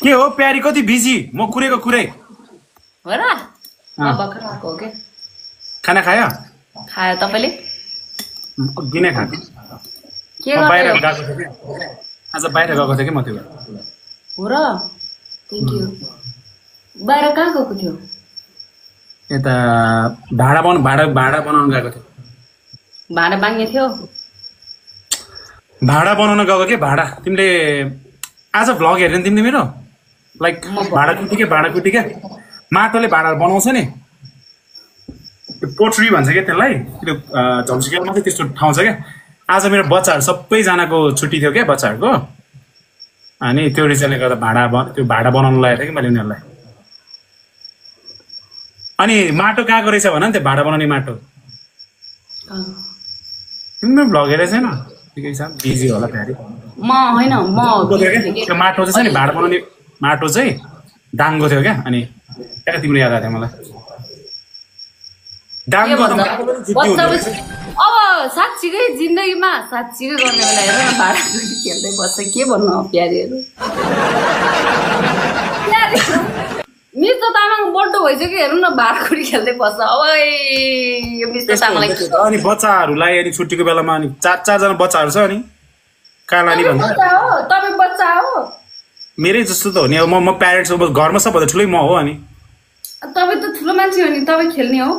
के हो प्यारी कति बिजी म कुरेको कुरे हो र भर्खर आएको हो के खाना खायो खायो तपाईले दिनै खाएको के म बाहिर गर्दै गएको थिएँ कि आज बाहिर गएको थिएँ कि म त्यो हो र थ्यांक यू बाहिर कहाँ गएको थियो यता भाडा बनाउन गएको थिएँ भाडा माग्ने थियो भाडा बनाउन गएको के भाडा तिमीले आज भ्लग हेर्ने तिमीले मेरो लाइक भाडा कुटी क्या माटोले भाडा बनाउँछ नि पोट्री भन्छ क्या त्यसलाई त्यो झम्सुकेमा चाहिँ त्यस्तो ठाउँ छ क्या आज मेरो बच्चाहरू सबैजनाको छुट्टी थियो क्या बच्चाहरूको अनि त्यो रिजनले गर्दा भाडा बनाउनु लागेको थिएँ कि मैले उनीहरूलाई अनि माटो कहाँको रहेछ भन नि त्यो भाडा बनाउने माटो तिम्रो भ्लग हेरेको छैन ठिकै छ बिजी होला प्यारी म हैन म त्यो माटो चाहिँ छ नि भाडा बनाउने माटो चाहिँ डाङ्गो थियो क्या अनि क्या तिम्रो याद आएको थियो मलाई डाङ्गो अब साँच्चीकै जिन्दगीमा साँच्चीकै गर्ने बेला हेर न भाडा खेल्दै बस्छ के भन्नु प्यारीहरू मिस्तो तामाङ बड्डो भइसक्यो हेर्नु न भाँडाकुटी खेल्दै बस्छ अब मिस्तो तामाङलाई अनि बच्चाहरूलाई अनि छुट्टीको बेलामा अनि चारजना बच्चाहरू छ अनि कहाँ लाने भन्दा तपाईँ बच्चा हो मेरै जस्तो त हो नि अब म प्यारेन्ट्स हो घरमा सबभन्दा ठुलै म हो अनि तपाईँ त ठुलो मान्छे हो नि तपाईँ खेल्ने हो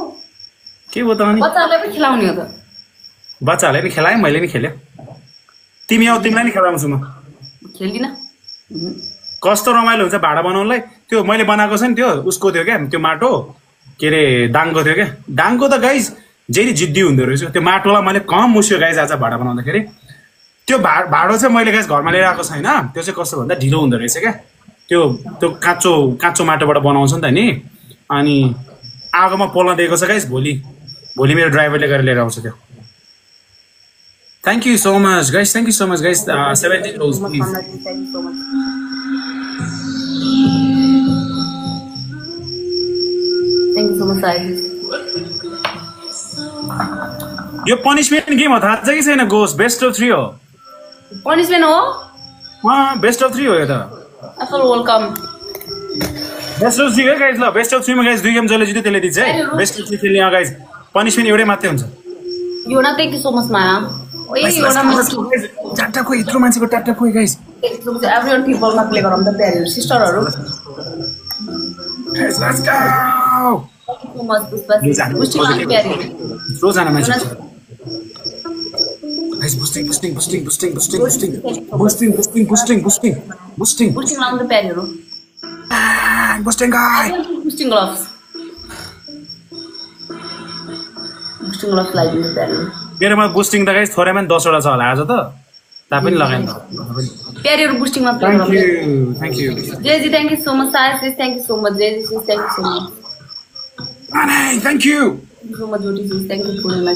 के हो त अनि बच्चाहरूलाई पनि खेलाउने हो त बच्चाहरूलाई नि खेलाएँ मैले नि खेलेँ तिमी आऊ तिमीलाई नि खेलाउँछु म खेल्दिन कस्तो रमाइलो हुन्छ भाडा बनाउनलाई त्यो मैले बनाएको छ नि त्यो उसको थियो क्या त्यो माटो के अरे डाङ्गो थियो क्या डाङ्गो त गाइज जेरी जिद्दी हुँदो रहेछ त्यो माटोलाई मैले कम मुस्यो गाइज आज भाडा बनाउँदाखेरि त्यो भाडो चाहिँ मैले गाइज घरमा लिएर आएको छैन त्यो चाहिँ कस्तो भन्दा ढिलो हुँदो रहेछ क्या त्यो काँचो माटोबाट बनाउँछ नि त नि अनि आगोमा पोल्न दिएको छ गाइज भोलि मेरो ड्राइभरले गरेर लिएर आउँछ त्यो thank you so much guys 17 रोज please Thank you so much, यो पनिशमेन्ट गेम हो थाहा छ कि छैन गोस बेस्ट अफ 3 हो पनिशमेन्ट हो बेस्ट अफ 3 हो यो त आफल वेलकम बेस्ट अफ 3 हो गाइज ल बेस्ट अफ 3 मा गाइज 2 गेम जसले जित्यो त्यसले दिन्छ है बेस्ट अफ 3 खेल्ने गाइज पनिशमेन्ट एउटै मात्रै हुन्छ योना थ्याङ्क यू सो मच माया ओए योना टाटा कोही यत्रो मान्छेको टाटा कोही गाइज एभ्रीवन पिपलमा प्ले गरौँ त प्यारीहरू सिस्टरहरू let's go so much boosting on प्यारी रोजाना मान्छे guys boosting on the प्यारीहरू boosting guy boosting gloves लाइदिनु प्यारीहरू मेरोमा बुस्टिङ त गाइस थोरैमा 10 वटा छ होला आज त ता पनि लगाएन प्यारीहरू बुस्टिङमा प्ले गरौँ थ्यांक यू जेजी थ्यांक यू सो मच साइस थ्यांक यू सो मच जेजी thank you so much thank you so much जोटी थ्यांक यू फर माय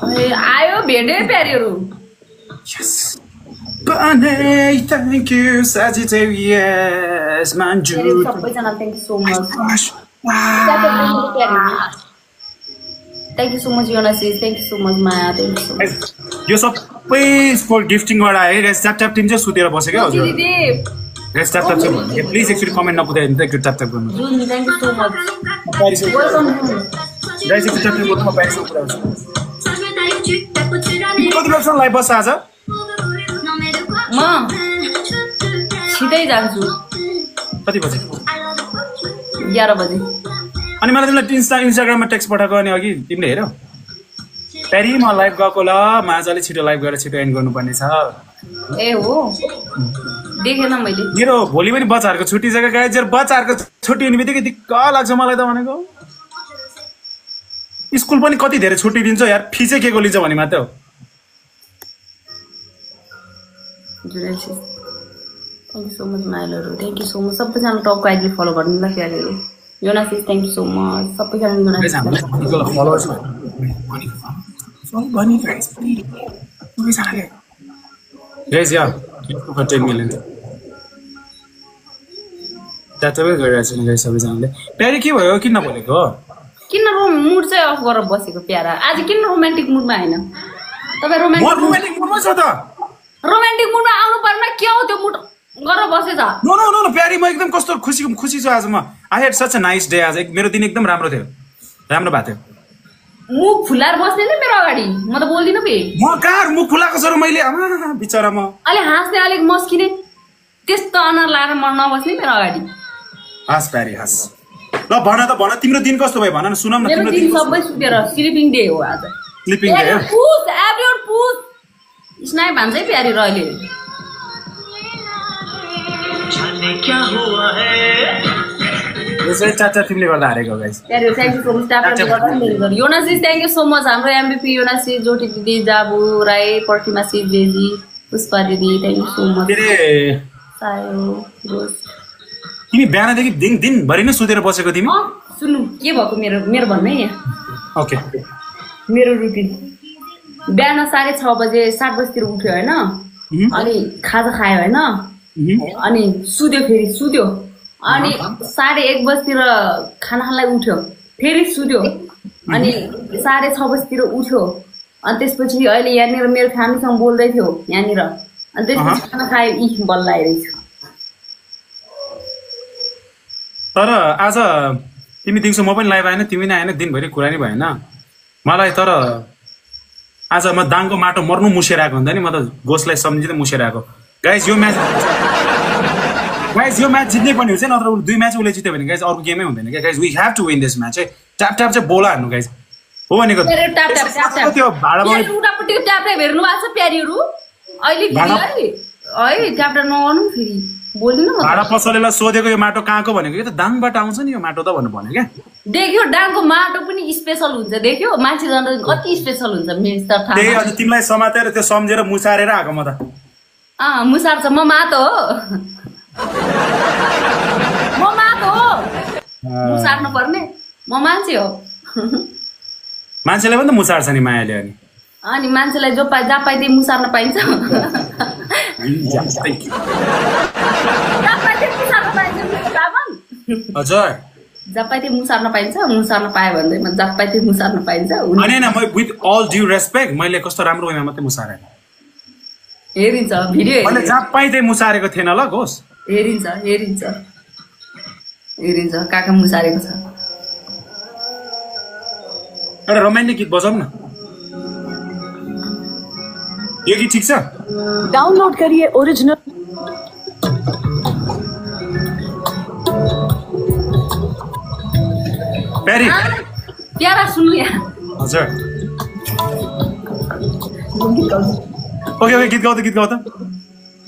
अरे आयो भेडे प्यारीहरू यस बने थ्यांक यू Sagittarius Manju सबैजना thank you so much thank you so much योनासिस थ्यांक यू सो मच माया थ्यांक यू सो मच यो सबै स्पोर्ट गिफ्टिङबाट आयो गाइस ट्याप टिम चाहिँ सुतेर बसेको हजुर दिदी गाइस ट्याप चाहिँ भन्नु प्लिज एकचोटी कमेन्ट नपुदाइ नि त ट्याप गर्नु जुन thank you so much guys welcome एकचोटी ट्याप गर्नु म प्यारिसमा पुऱ्याउँछु कति बजेसम्म लाइभ बस्छ आज म छिटै जान्छु कति बजे 11 बजे अनि मलाई तिमीलाई इन्स्टाग्राममा टेक्स्ट पठाएको अनि अघि तिमीले हेरौ प्यारी म लाइभ गएको ल माजाले छिटो लाइभ गरेर छिटो एन्ड गर्नुपर्ने छ ए हो देखेन मैले मेरो भोलि पनि बच्चाहरूको छुट्टी छ गाइस बच्चाहरूको छुट्टी हुने बित्तिकै दिक्क लाग्छ मलाई त भनेको स्कुल पनि कति धेरै छुट्टी दिन्छ यार फी चाहिँ के को लिन्छ भने मात्र हो थ्यांक यू सो मच माइलहरु थ्यांक यू सो मच सबैजना टपको आइडी फलो गर्नु ल प्यारीहरू योनासिस थ्यांक यू सो मच सबैजना योनासिस फलोअर्स भनि गाइस सबैजनाले गाइस या 10 मिलियन ट्याटै गरिरहेछ नि गाइस सबैजनाले प्यारी के भयो किन नबोलेको किन मुड चाहिँ अफ गरेर बसेको प्यारा आज किन रोमान्टिक मुडमा हैन तपाई रोमान्टिक मुडमा छ त रोमान्टिक मुडमा आउनु पर्ने के हो त्यो मुड गरेर बसेछ नो नो नो नो प्यारी म एकदम कस्तो खुसी छु आज म I head such a nice day आज मेरो दिन एकदम राम्रो थियो राम्रो भएको थियो मुख फुलाएर बस्ने नि मेरो अगाडि म त बोल्दिनँ के म कहाँ मुख फुलाएको छु र मैले आमा बिचरा म अलि हाँस्ने अलिक मस्किने त्यस्तो अनुहार लाएर म नबस्ने मेरो अगाडि हाँस प्यारी हाँस ल भन तिम्रो दिन कस्तो भयो भन न सुनौ न मेरो दिन सबै सुतेर स्लिपिङ डे हो आज स्लिपिङ डे हो पुस एभ्रीवन पुस स्नाइप भन्छ है प्यारी र अहिले क्या हुआ है यसै चाचा तिमीले गर्दा हारेको गाइस प्यारी thank you so much tap गर्दा मेरो गरी योनास जी थ्यांक यू सो मच हाम्रो एमबीपी योनास जी ज्योति दिदी जाबु राई प्रतिमा सी जेजी पुष्पा दिदी थ्यांक यू सो मच सायो रोज तिमी बिहानदेखि दिनभरि नै सुतेर बसेको तिमी सुन्नु के भएको मेरो भन्नु है यहाँ ओके मेरो रुटिन बिहान 6:30 बजे 7 बजीतिर उठ्यो होइन अनि खाजा खायो होइन अनि सुत्यो अनि 1:30 बजीतिर खाना खानलाई उठ्यो फेरि सुत्यो अनि 6:30 बजीतिर उठ्यो अनि त्यसपछि अहिले यहाँनिर मेरो फ्यामिलीसँग बोल्दै थियो यहाँनिर अनि त्यसपछि खाना खायो बल्ल आइरहेछ तर आज तिमी दिउँसो म पनि लाइभ आएन तिमी नै आएन दिनभरि कुरा नै भएन मलाई तर आज म दाङको माटो मर्नु मुसेर आएको हुन्छ नि म त गोसलाई सम्झिँदै मुसेर आएको गाइस यो म्याच जित्नै पर्ने हुन्छ नत्र 2 म्याच उसले जित्यो भने गाइस अर्को गेमै हुँदैन क्या guys we have to win this match है ट्याप चाहिँ बोला हान्नु गाइस हो भनेको त्यो भाडामा उतापट्टिको ट्याप हेर्नु भएको छ प्यारीहरू अहिले फेरि है ट्याप नगर्नु फेरि बोल्दिन म भाडा पसलेलाई सोधेको यो माटो कहाँको भनेको यो त दाङबाट आउँछ नि यो माटो त भन्नु भन्यो क्या देख्यो डाङको माटो पनि स्पेशल हुन्छ देख्यो मान्छे जाँदा कति स्पेशल हुन्छ मेस त थाहा त्यही अनि तिमीलाई समातेर त्यो सम्झेर मुसारेर आएको म त मुसार्छ म मातो हो म मातो हो मुसार्नु पर्ने म मान्छे हो मान्छेले पनि त मुसार्छ नि मायाले अनि मान्छेलाई जहाँ पाए त्यही मुसार्न पाइन्छ हजुर जपाइते मुसार्न पाइन्छ मुसार्न पायो भन्दैमा जपाइते मुसार्न पाइन्छ हैन म विथ अल ड्यू रेस्पेक्ट मैले कस्तो राम्रो वेमा मात्रै मुसारे हेरिन्छ भिडियो मैले जपाइते मुसारेको थिएन ल घोष हेरिन्छ काका मुसारेको छ एउटा रोमान्टिक गीत बजाउँ न यो गीत ठीक छ डाउनलोड करिए ओरिजिनल प्यारी प्यारा सुन्नु यहाँ हजुर ओके गीत गाउ त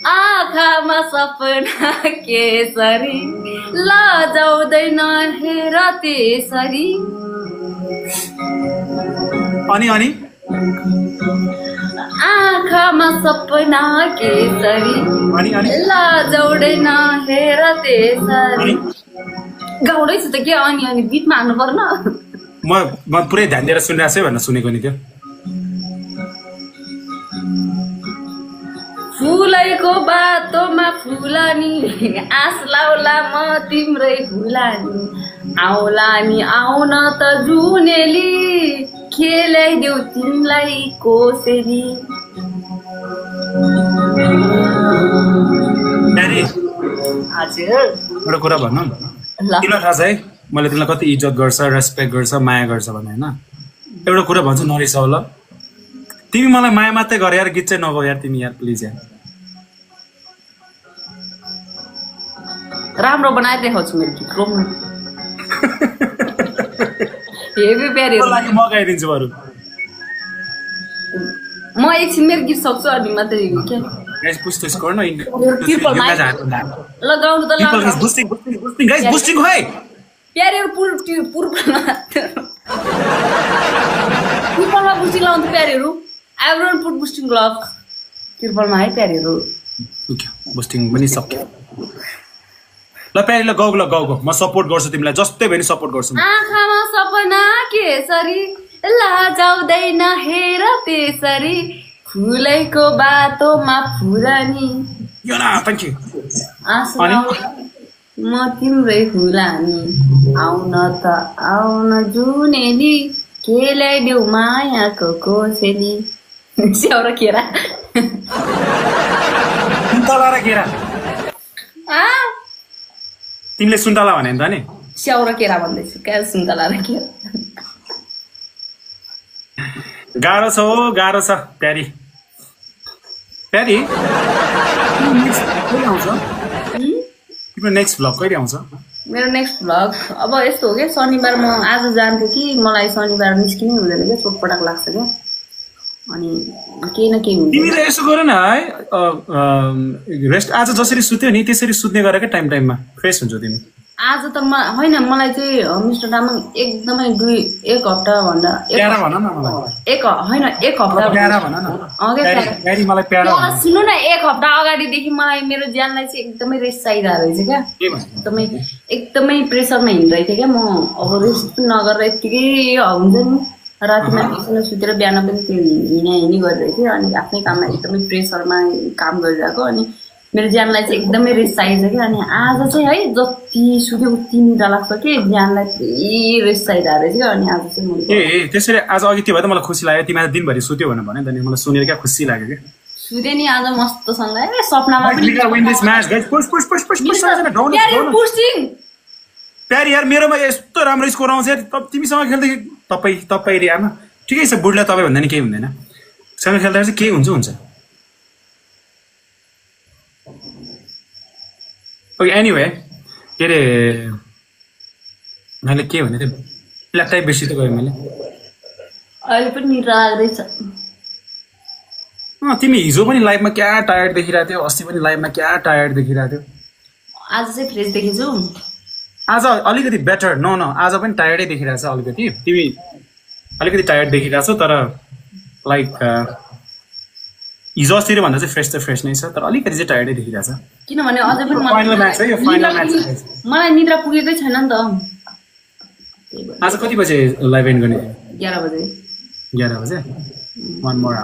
आँखामा सपना केसरी लजाउँदैन हेर त्यसरी अनि आँखामा सपना केसरी लजाउँदैन हेर त्यसरी गाउँदैछु त के अनि बिटमा हाल्नु पर्न म पुरै ध्यान दिएर सुनिरहेको छु भनेर सुनेको नि त्यो फुलैको बाटोमा फुलानी आस लाउला म तिम्रै फुलानी आउला नि आउन त जुनेली खेलाइदेऊ तिमीलाई कोसेली हजुर एउटा कुरा भन्नु तिमीलाई थाहा छ है मैले तिमीलाई कति इज्जत गर्छ रेस्पेक्ट गर्छ माया गर्छ भने होइन एउटा कुरा भन्छु नरिसाउ ल तिमी मलाई माया मात्रै गर यार गीत चाहिँ नगाऊ यार तिमी यार प्लिज यार राम्रो बनाएर देखाउँछु मेरो गीत रोम्नु हेभी प्यारी लागि म गाइदिन्छु बरु म एकछिन मेरो गीत सक्छु अनि मात्रै के गाइस पुश दिस गर्न ल गाउनु त ल बुस्टिङ गाइस बुस्टिङ है प्यारीहरु पुरपलमा बुस्टिङ लाउँछ प्यारीहरु एभ्रीवन पुट बुस्टिङ ग्लोभ तिरपलमा है प्यारीहरु बुस्टिङ पनि सक्यो ल प्यारी ल गाउ म सपोर्ट गर्छु तिमीलाई जस्तै भए नि सपोर्ट गर्छु आँखामा सपना केसरी लाजाउँदैन हेर त्यसरी फुलैको बाटोमा फुलानी यो न थ्यांक यू म तिम्रै फुलानी आउन जुनेली खेलाइदेऊ मायाको कोसेली स्याउरा केरा तलारा केरा तिमीले सुन्तला भने नि त नि स्याउ र केरा भन्दैछु क्या सुन्तला र केरा गाह्रो छ हो गाह्रो छ प्यारी प्यारी तिम्रो नेक्स्ट भ्लग कहिले आउँछ मेरो नेक्स्ट भ्लग अब यस्तो हो क्या शनिबार म आज जान्थेँ कि मलाई शनिबार निस्किनै हुँदैन क्या चोटपटक लाग्छ क्या अनि केही न केही हुन्छ तिमीले यसो गर न है रेस्ट आज जसरी सुत्यो नि त्यसरी सुत्ने गर क्या टाइम टाइममा फ्रेस हुन्छ तिमी आज त होइन मलाई चाहिँ मिस्टर तामाङ एकदमै एक हप्ता भन्दा प्यारा भन न मलाई एक हप्ता प्यारा भन न प्यारी मलाई प्यारा भन सुन्नु न एक हप्ता अगाडिदेखि मलाई मेरो ज्यानलाई चाहिँ एकदमै रेस्ट चाहिरहेको रहेछ क्या एकदमै प्रेसरमा हिँडिरहेको थिएँ क्या म अब रेस्ट पनि नगरेर यत्तिकै हुन्छ नि रातिमा एकछिन सुतेर बिहान पनि त्यो हिँडी गरिरहेको थिएँ अनि आफ्नै काममा एकदमै प्रेसरमा काम गरिरहेको अनि मेरो ज्यानलाई चाहिँ एकदमै रेस्ट चाहिएको छ कि अनि आज चाहिँ है जति सुत्यो उति निद्रा लाग्छ कि ज्यानलाई त्यही रेस्ट चाहिरहेको रहेछ क्या अनि आज चाहिँ मैले त्यसरी आज अघि त्यो भए त मलाई खुसी लाग्यो तिमी आज दिनभरि सुत्यो भनेर भने त नि मलाई सुनेर क्या खुसी लाग्यो क्या सुते नि आज मस्तसँग सपनामा पनि प्यारी यार मेरोमा यस्तो राम्रो स्कोर आउँछ तिमीसँग खेल्दाखेरि तपाईँ एरियामा ठिकै छ बुढलाई तपाईँ भन्दा नि केही हुँदैन सँग खेल्दाखेरि चाहिँ केही हुन्छ ओके एनिवे के अरे मैले के भने थियो ल्यापटप बेसी त गयो मैले अहिले पनि निद्रा लाग्दैछ तिमी हिजो पनि लाइभमा क्या टायर्ड देखिरहेको थियो अस्ति पनि लाइभमा क्या टायर्ड देखिरहेको थियो आज चाहिँ फ्रेस देखेछु आज अलिकति बेटर न आज पनि टायर्डै देखिरहेछ अलिकति तिमी अलिकति टायर्ड देखिरहेछौ तर लाइक हिजो अस्तिर भन्दा चाहिँ फ्रेस नै छ तर अलिकति चाहिँ टायर्डै देखिरहेछ किनभने अझै पनि मलाई निद्रा पुगेकै छैन नि त आज कति बजे लाइभ एन्ड गर्ने 11 बजे 11 बजे वान मोर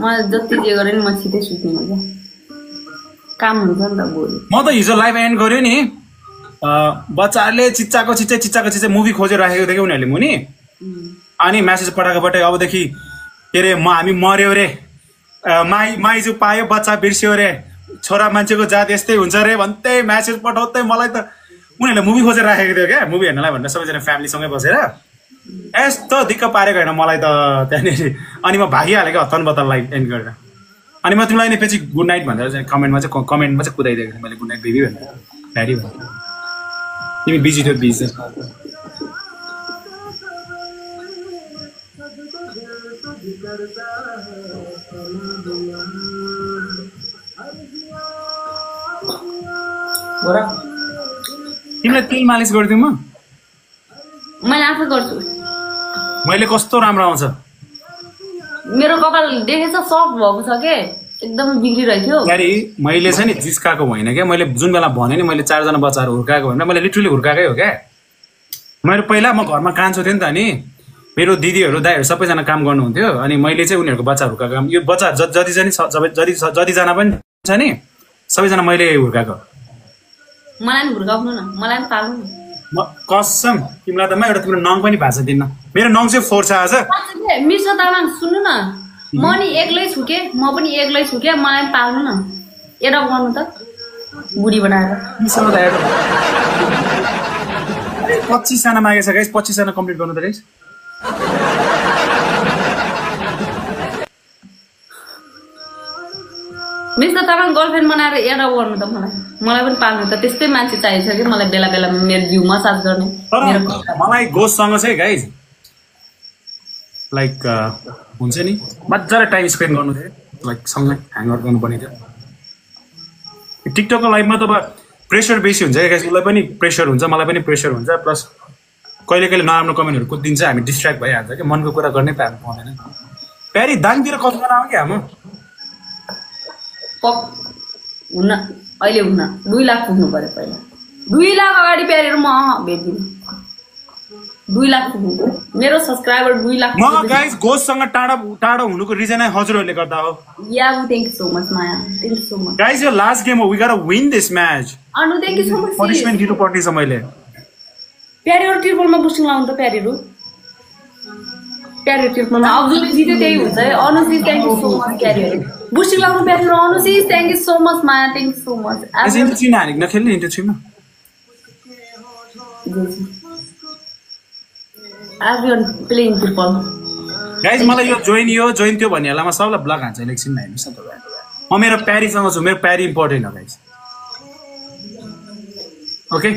म जति जे गरे नि म छिटै सुत्ने हो क्या काम हुन्छ नि त भोलि म त हिजो लाइभ एन्ड गर्यो नि बच्चाहरूले चिच्चाको मुभी खोजेर राखेको थियो कि उनीहरूले मुनि अनि म्यासेज पठाएकोबाटै अबदेखि के अरे हामी मर्यो रे माइजू पायो बच्चा बिर्स्यो रे छोरा मान्छेको जात यस्तै हुन्छ रे भन्दै म्यासेज पठाउँदै मलाई त उनीहरूले मुभी खोजेर राखेको थियो क्या मुभी हेर्नलाई भनेर सबैजना फ्यामिलीसँगै बसेर यस्तो दिक्क पारेको होइन मलाई त त्यहाँनिर अनि म भागिहालेँ क्या हत्तन बत्तन लाइभ एन्ड गरेर अनि म तिमीलाई नि पछि गुड नाइट भनेर चाहिँ कमेन्टमा चाहिँ कुदाइदिएको थिएँ मैले गुड नाइट बेबी भनेर प्यारी भनेर तिमी बिजी थियो बिजी तिमीलाई तेल मालिस गरिदिउँ म मैले आफै गर्छु मैले कस्तो राम्रो आउँछ मेरो कपाल देखेछ सफ्ट भएको छ के एकदमै बिग्रिरहेको थियो यारी मैले चाहिँ नि जिस्काएको होइन क्या मैले जुन बेला भने नि मैले 4 जना बच्चाहरू हुर्काएको भनेर मैले लिटरली हुर्काएकै हो क्या मेरो पहिला म घरमा कान्छो थिएँ नि त अनि मेरो दिदीहरू दाइहरू सबैजना काम गर्नुहुन्थ्यो अनि मैले चाहिँ उनीहरूको बच्चा हुर्काएको यो बच्चा जतिजना पनि छ नि सबैजना मैले हुर्काएको मलाई नि हुर्काउनु न मलाई नि पाल्नु न कसम तिमीलाई त म एउटा तिम्रो नङ पनि भएको छ दिन्न मेरो नङ चाहिँ 4 छ आज मिर्सा तामाङ सुन्नु न म नि एक्लै छु के म पनि एक्लै छु के मलाई पनि पाल्नु न एउटा गर्नु त बुढी बनाएर 25 जना मागेछ गाइस 25 जना कम्प्लिट गर्नु त गाइस मिर्सा तामाङ गर्लफ्रेन्ड बनाएर एउटा गर्नु त मलाई पनि पाल्नु त त्यस्तै मान्छे चाहिन्छ कि मलाई बेला बेलामा मेरो जिउ मसाज गर्ने मलाई गोससँग चाहिँ गाइस लाइक हुन्छ नि मजाले टाइम स्पेन्ड गर्नु थियो लाइक सँगै ह्याङआउट गर्नुपर्ने थियो टिकटकको लाइफमा त प्रेसर बेसी हुन्छ क्या गाइस उसलाई पनि प्रेसर हुन्छ मलाई पनि प्रेसर हुन्छ प्लस कहिले कहिले नराम्रो कमेन्टहरू कुदिन्छ हामी डिस्ट्र्याक्ट भइहाल्छ कि मनको कुरा गर्नै पाउँदैन प्यारी दाङतिर कस्तो आऊ क्या हाम्रो हुन्न अहिले हुन्न 2 लाख पुग्नु पर्यो पहिला 2 लाख अगाडि प्यारेर म भेट्दिनँ 2 लाख पुग्नु मेरो सब्सक्राइबर 2 लाख म गाइस गोससँग टाढो हुनुको रिजनै हजुरहरूले गर्दा हो या थ्यांक यू सो मच माया thank you so much guys यो लास्ट गेम हो we got to win this match अनु thank you so much punishment दिनु पर्ने छ मैले प्यारेर ट्रिपलमा बुस्टिङ लाउनु त प्यारेर ट्रिपलमा अब जो जित्यो त्यही हुन्छ है अनु थ्यांक यू सो मच प्यारेर बुस्टिङ लाउनु प्यारी रहनु सी थ्याङ्क यू सो मच माया थ्याङ्क यू सो मच इन्टर चिन हानेको नखेल्ने इन्टर चिनमा एभ्रिवन प्लेइङ फुटबल गाइज मलाई यो जोइन त्यो भन्ने बेलामा सबलाई ब्लक हान्छ एकछिन हेर्नुहोस् न तपाईँ म मेरो प्यारीसँग छु मेरो प्यारी इम्पोर्टेन्ट हो गाइज ओके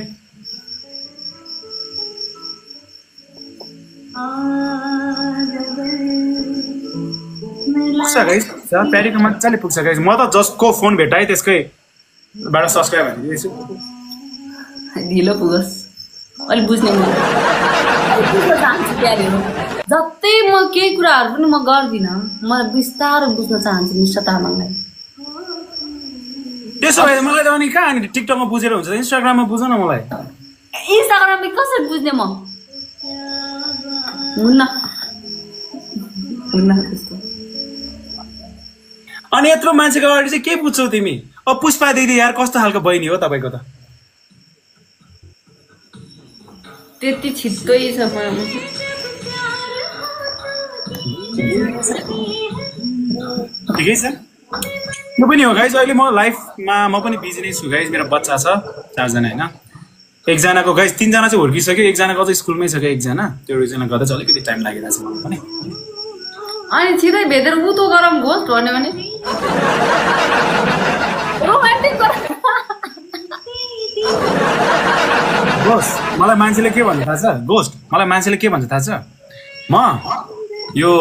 पुग्छ गाइज प्यारीको मजाले पुग्छ गाइज म त जसको फोन भेटाएँ त्यसकैबाट सब्सक्राइब हानिदिएछु ढिलो पुगोस् अलि बुझ्ने बुझ्न चाहन्छु प्यारीहरू जति म केही कुराहरू पनि म गर्दिनँ म बिस्तारै बुझ्न चाहन्छु निष्ठा तामाङलाई त्यसो भए मलाई त अनि कहाँ अनि टिकटकमा बुझेर हुन्छ इन्स्टाग्राममा बुझ न मलाई इन्स्टाग्राममा कसरी बुझ्ने म हुन्न त्यस्तो अनि यत्रो मान्छेको अगाडि चाहिँ के बुझ्छौ तिमी अब पुष्पा दिदी यार कस्तो खालको बहिनी हो तपाईँको त त्यति छिट्टै छ ठिकै छ यो पनि हो गाइज अहिले म लाइफमा म पनि बिजी नै छु गाइज मेरो बच्चा छ 4 जना होइन एकजनाको गाइज 3 जना चाहिँ हुर्किसक्यो एकजनाको अझै स्कुलमै छ क्या एकजना त्यो रिजनले गर्दा चाहिँ अलिकति टाइम लागिरहेको छ मलाई पनि अनि छिटै भेटेर उतो गरम घोस्ट भन्यो भने रोमान्टिक गोस्ट मलाई मान्छेले के भन्छ थाहा छ गोस्ट मलाई मान्छेले के भन्छ थाहा छ म यो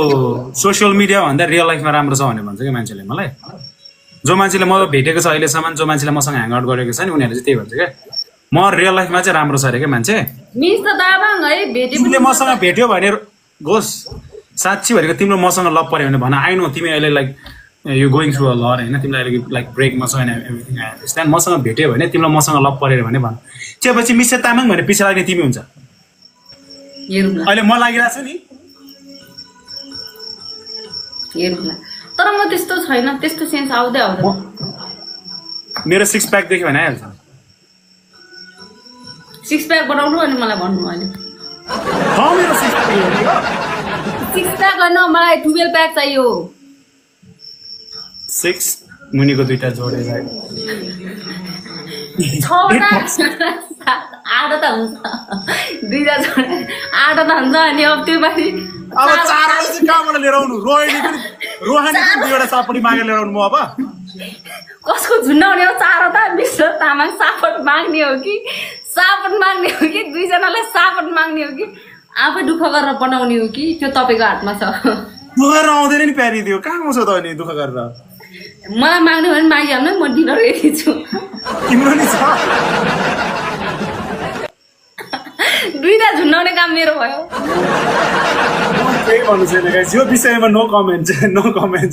सोसियल मिडिया भन्दा रियल लाइफमा राम्रो छ भनेर भन्छ क्या मान्छेले मलाई जो मान्छेले म भेटेको छ अहिलेसम्म जो मान्छेले मसँग ह्याङआउट गरेको छ नि उनीहरूले चाहिँ त्यही भन्छ क्या म रियल लाइफमा चाहिँ राम्रो छ अरे क्या मान्छे मिस त दाबाङ है भेटे तिमीले मसँग भेट्यो भने गोस साँच्ची भनेको तिम्रो मसँग लभ पर्यो भने भन आई नो तिमी अहिले like you going through a lot होइन तिमीलाई अहिले लाइक ब्रेकमा छ होइन एभ्रिथिङ आई अन्डरस्ट्यान्ड मसँग भेट्यो भने तिमीलाई मसँग लभ पर्यो भने भन त्यसपछि मिस्टर तामाङ भने पछि लाग्ने तिमी हुन्छ अहिले म लागिरहेको छु नि तर म त्यस्तो छैन त्यस्तो सेन्स आउँदै आउँदैन मेरो 6 प्याक देख्यो भने आइहाल्छ 6 प्याक बनाउनु अनि मलाई भन्नु अहिले मेरो 6 प्याक होइन मलाई 12 प्याक चाहियो 6 मुनिको दुईटा जोडेर 6वटा 8 त हुन्छ दुईटा जोडे 8 त हुन्छ अनि अब त्यो माथि अब 4 चाहिँ कहाँबाट लिएर आउनु रोहानी पनि दुईवटा सापडी मागेर लिएर आउनु म अब कसको झुन्डाउने हो 4 त विश्व तामाङ सापट माग्ने हो कि दुईजनालाई सापट माग्ने हो कि आफै दुःख गरेर बनाउने हो कि त्यो तपाईँको हातमा छ दुःख गरेर आउँदैन नि प्यारी दियो कहाँ आउँछ त अनि दुःख गरेर मलाई माग्ने भने मागिहाल्नु म डिनर रेडी छु तिम्रो नि छ दुईटा झुन्डाउने काम मेरो भयो केही भन्नु छैन गाइस यो विषयमा नो कमेन्ट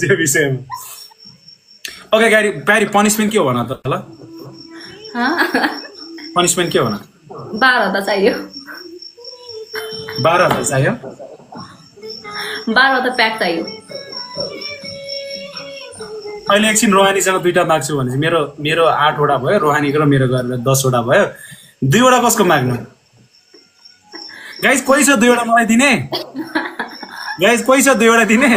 यो विषयमा ओके गाडी प्यारी पनिसमेन्ट के हो भन त ल पनिसमेन्ट के हो भन 12 चाहियो 12 चाहियो 12 प्याक चाहियो अहिले एकछिन रोहानीसँग दुईटा माग्छु भने चाहिँ मेरो 8वटा भयो रोहानीको र मेरो गरेर 10वटा भयो 2वटा कसको माग्नु गाइस कोही छ 2वटा मलाई दिने गाइस कोही छ 2वटा दिने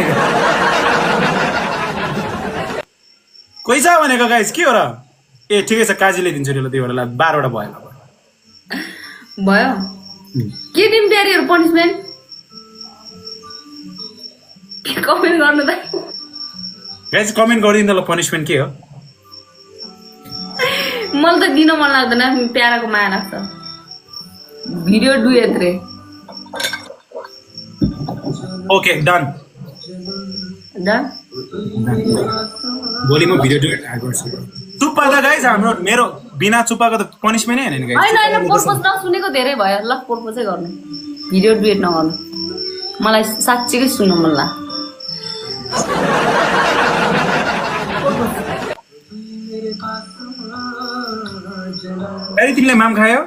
कोही छ भनेको गाइस के हो र ए ठिकै छ काजीले दिन्छु नि ल 2वटा 12वटा भयो के दिम प्यारीहरु पनिसमेन्ट कमेन्ट गर्नु त गाइस कमेन्ट गरिदिनु ल पनिसमेन्ट के हो मलाई त दिन मन लाग्दैन प्याराको माया लाग्छ भिडियो डुएट रे ओके डन भोलि म भिडियो डुएट गर्छु चुप्पा त गाइस हाम्रो मेरो बिना चुप्पाको त पनिसमेन्ट नै हैन गाइस हैन पर्पस नसुनेको धेरै भयो ल पर्पसै गर्नु भिडियो डुएट नगर्नु मलाई साच्चै सुन्न मन लाग्छ अरे तिमीले माम खायो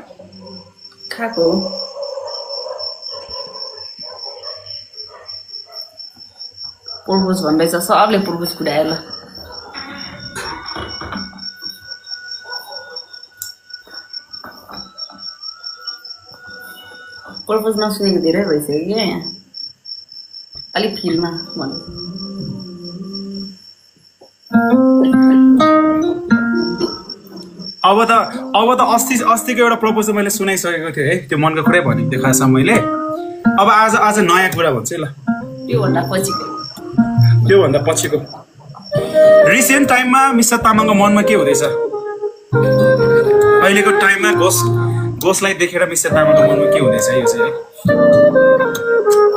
खाएको पर्पस भन्दैछ सबले पर्पस कुडायो ल पर्पस नसुनेको धेरै भइसक्यो क्या यहाँ अलिक फिल्डमा भन्नु अब त अस्तिको एउटा प्रपोजल मैले सुनाइसकेको थिएँ है, त्यो मनको कुरै भनेको थिएँ खासमा मैले। अब आज नयाँ कुरा भन्छु है ल। त्योभन्दा पछिको रिसेन्ट टाइममा मिस्टर तामाङको मनमा के हुँदैछ अहिलेको टाइममा? घोषलाई देखेर मिस्टर तामाङको मनमा के हुँदैछ यो चाहिँ?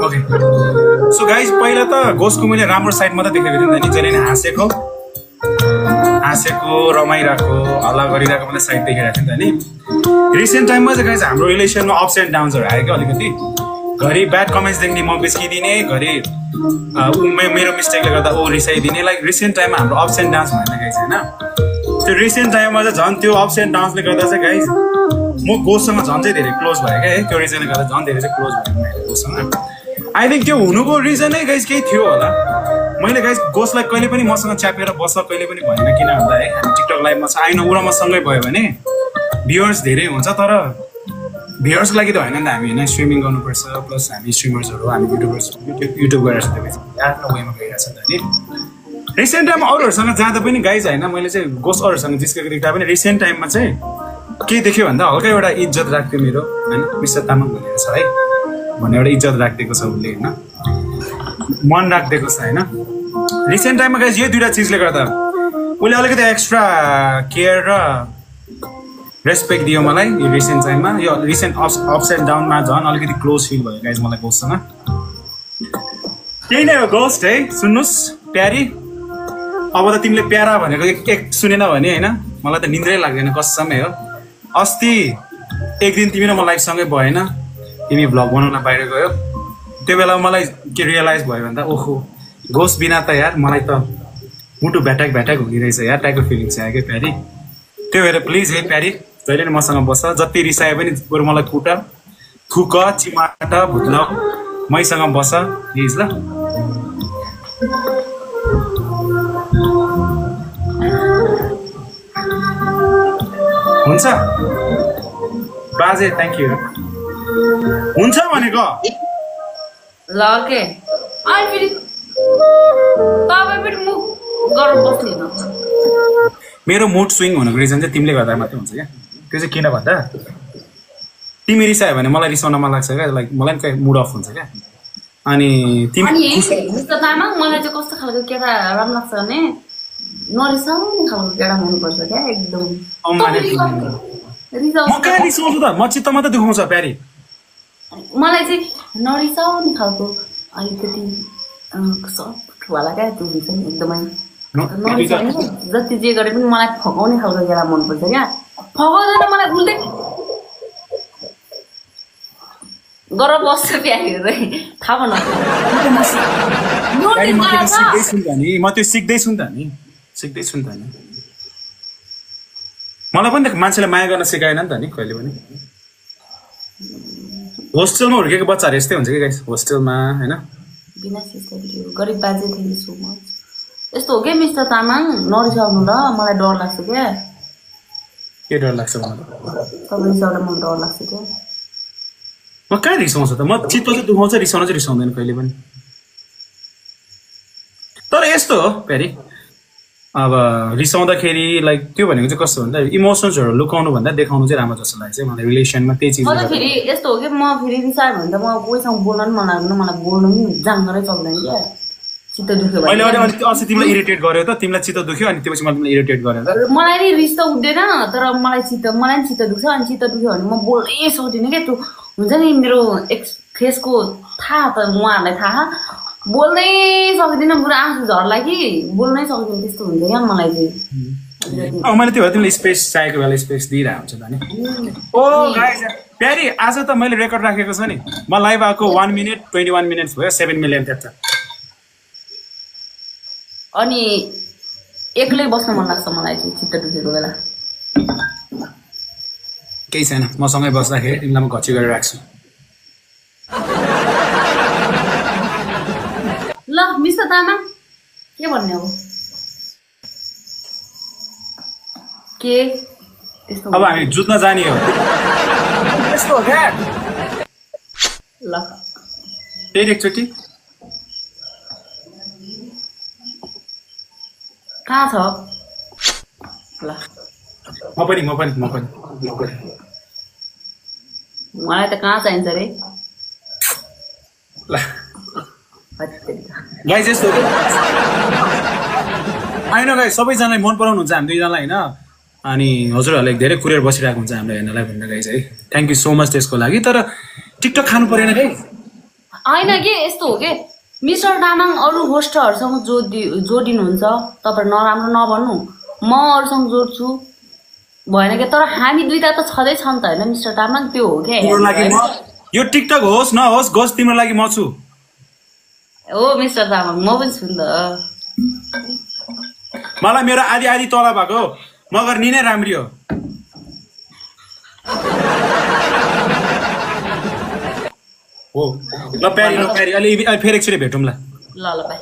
ओके सो गाइज, पहिला त घोषको मैले राम्रो साइड मात्रै देखेको थिएँ नि, जहिले नै हाँसेको रमाइरहेको हल्ला गरिरहेको मात्रै साइड देखिरहेको थिएँ नि। रिसेन्ट टाइममा चाहिँ गाइज हाम्रो रिलेसनमा अप्स एन्ड डाउन्सहरू आयो क्या अलिकति। घरि ब्याड कमेन्ट्स देख्ने म बिस्किदिने, घरि मेरो मिस्टेकले गर्दा ऊ रिसाइदिने। लाइक रिसेन्ट टाइममा हाम्रो अप्स एन्ड डाउन्स भएन गाइज होइन। त्यो रिसेन्ट टाइममा चाहिँ झन् त्यो अप्स एन्ड डाउन्सले गर्दा चाहिँ गाइज म घोषसँग झन् चाहिँ धेरै क्लोज भयो क्या है। त्यो रिजनले गर्दा झन् धेरै चाहिँ क्लोज भयो मैले घोषसँग। आई थिङ्क त्यो हुनुको रिजनै गाइज केही थियो होला। मैले गाइज घोषलाई कहिले पनि मसँग च्यापेर बस्छ कहिले पनि भनेन, किन भन्दा है हामी टिकटक लाइभमा छ आइन ऊ र मसँगै भयो भने भ्युवर्स धेरै हुन्छ, तर भ्युवर्सको लागि त होइन नि त। हामी होइन स्ट्रिमिङ गर्नुपर्छ, प्लस हामी स्ट्रिमर्सहरू हामी युट्युब गरेर आफ्नो वेमा गइरहेको छ नि त नि। रिसेन्ट टाइममा अरूहरूसँग जाँदा पनि गाइज होइन, मैले चाहिँ घोष अरूहरूसँग जिस्केको देख्दा पनि रिसेन्ट टाइममा चाहिँ के देख्यो भन्दा हल्का एउटा इज्जत राख्थ्यो मेरो होइन, मिस्टर तामाङ भनेर छ है भन्ने एउटा इज्जत राखिदिएको छ उसले होइन, मन राखिदिएको छ होइन। रिसेन्ट टाइममा गाइज यो दुइटा चिजले गर्दा उसले अलिकति एक्स्ट्रा केयर र रेस्पेक्ट दियो मलाई यो रिसेन्ट टाइममा। यो रिसेन्ट अप्स एन्ड डाउनमा झन् अलिकति क्लोज फिल भयो गाइज मलाई घोषसँग। त्यही नै हो घोस्ट है। सुन्नुहोस् प्यारी, अब त तिमीले प्यारा भनेको एक सुनेन भने होइन मलाई त निन्द्रै लाग्दैन कसमै हो। अस्ति एक दिन तिमी र म लाइफसँगै भएन, तिमी भ्लग बनाउन बाहिर गयो, त्यो बेला मलाई के रियलाइज भयो भन्दा ओहो घोष बिना त यार मलाई त मुटु भ्याटाक हुने रहेछ यार टाइपको फिलिङ्स आयो क्या प्यारी। त्यो भएर प्लिज है प्यारी जहिले नै मसँग बस्छ, जति रिसाए पनि बरु मलाई कुटा थुक चिमाट भुत्लाउ मैसँग बस प्लिज ल। हुन्छ बाजे, थ्याङ्क यू। हुन्छ भनेको ल के अनि फेरि तपाईँ पनि मुख गरेर बस्ने न। मेरो मुड स्विङ हुनुको रिजन चाहिँ तिमीले गर्दा मात्रै हुन्छ क्या। त्यो चाहिँ किन भन्दा तिमी रिसायो भने मलाई रिसाउन मन लाग्छ क्या, लाइक मलाई नि मुड अफ हुन्छ क्या। अनि तिमी मिस्टर तामाङ मलाई चाहिँ कस्तो खालको केटा राम्रो लाग्छ भने नरिसाउने खालको केटा हुनुपर्छ क्या एकदम। म कहाँ रिसाउँछु त, म चित्त मात्रै दुखाउँछ प्यारी। मलाई चाहिँ नरिसाउने खालको अलिकति सफ्टवाला क्या त्यो हुन्छ नि एकदमै नरिसाउने, जति जे गरे पनि मलाई फकाउने खालको केटा मनपर्छ क्या। फकाउँदैन मलाई उल्टै गरेर बस्छ प्यारीहरू थाहा भन। म त्यो सिक्दैछु नि त नि। मलाई पनि त मान्छेले माया गर्न सिकाएन नि त नि कहिले पनि। होस्टेलमा हुर्केको बच्चाहरू यस्तै हुन्छ कि गाइस, होस्टेलमा होइन। गरिब बाजे थ्याङ्क यू सो मच। यस्तो हो क्या मिस्टर तामाङ, नरिसाउनु ल, मलाई डर लाग्छ क्या। के डर लाग्छ मलाई? तपाईँ रिसाउँदा मलाई डर लाग्छ क्या। म कहाँ रिसाउँछ त, म चित्त चाहिँ दुखाउँछ, रिसाउन चाहिँ रिसाउँदैन कहिले पनि। तर यस्तो हो प्यारी, अब रिसाउँदाखेरि लाइक त्यो भनेको चाहिँ कस्तो भन्दा इमोसन्सहरू लुकाउनु भन्दा देखाउनु चाहिँ राम्रो जस्तो लाग्छ मलाई रिलेसनमा। त्यही चिज फेरि यस्तो हो कि म फेरि रिसायो भने त म कोहीसँग बोल्न पनि मन लाग्दैन, मलाई बोल्नु पनि जान्दै चल्दैन क्या। चित्त दुख्यो मैले अस्ति तिमीलाई इरिटेट गर्यो त, तिमीलाई चित्त दुख्यो अनि त्यसपछि मैले तिमीलाई इरिटेट गरेँ त। मलाई नि रिस त उठ्दैन, तर मलाई नि चित्त दुख्छ। अनि चित्त दुख्यो भने म बोल्नै सक्दिनँ क्या। त्यो हुन्छ नि मेरो फेसको थाहा त उहाँहरूलाई थाहा, बोल्नै सक्दिनँ, पुरा आँसु झर्ला कि बोल्नै सक्दिनँ, त्यस्तो हुन्छ क्या मलाई चाहिँ। मैले त्यो भएर तिमीले स्पेस चाहिएको बेला स्पेस दिइरहेको हुन्छ त नि। ओ गाइस प्यारी, आज त मैले रेकर्ड राखेको छ नि, म लाइभ आएको 1 मिनट 21 मिनट्स भयो, 7 मिलियन त्यता। अनि एक्लै बस्न मन लाग्छ मलाई चाहिँ चित्त दुखेको बेला। केही छैन, मसँगै बस्दाखेरि तिमीलाई म घची गरेर राख्छु। ल मिस्टर तामाङ के भन्ने हो? के त्यस्तो अब हामी जुत्न जाने हो त्यस्तो हो क्या। ल फेरि एकचोटि कहाँ छ ल म पनि मलाई त कहाँ चाहिन्छ रे ल गाइस यस्तो हो होइन गाइस सबैजनालाई मन पराउनुहुन्छ हामी दुईजनालाई होइन अनि हजुरहरूले धेरै कुरियर बसिरहेको हुन्छ हामीलाई हेर्नलाई भनेर गाइस है थ्याङ्क यू सो मच त्यसको लागि तर टिकटक खानु परेन गाइस होइन के यस्तो हो के मिस्टर तामाङ अरू होस्टहरूसँग जोडिनुहुन्छ तपाईँहरू नराम्रो नभन्नु म अरूसँग जोड्छु भएन कि तर हामी दुईटा त छँदै छन् त होइन मिस्टर तामाङ त्यो हो क्या तिम्रो लागि यो टिकटक होस् नहोस् गस तिम्रो लागि म छु हो मिस्टर तामाङ म पनि छु नि त मलाई मेरो आधी आधी तला भएको मगर नि नै राम्री हो हो ल प्यारी अहिले फेरि एकचोटि भेटौँ ल ल बाई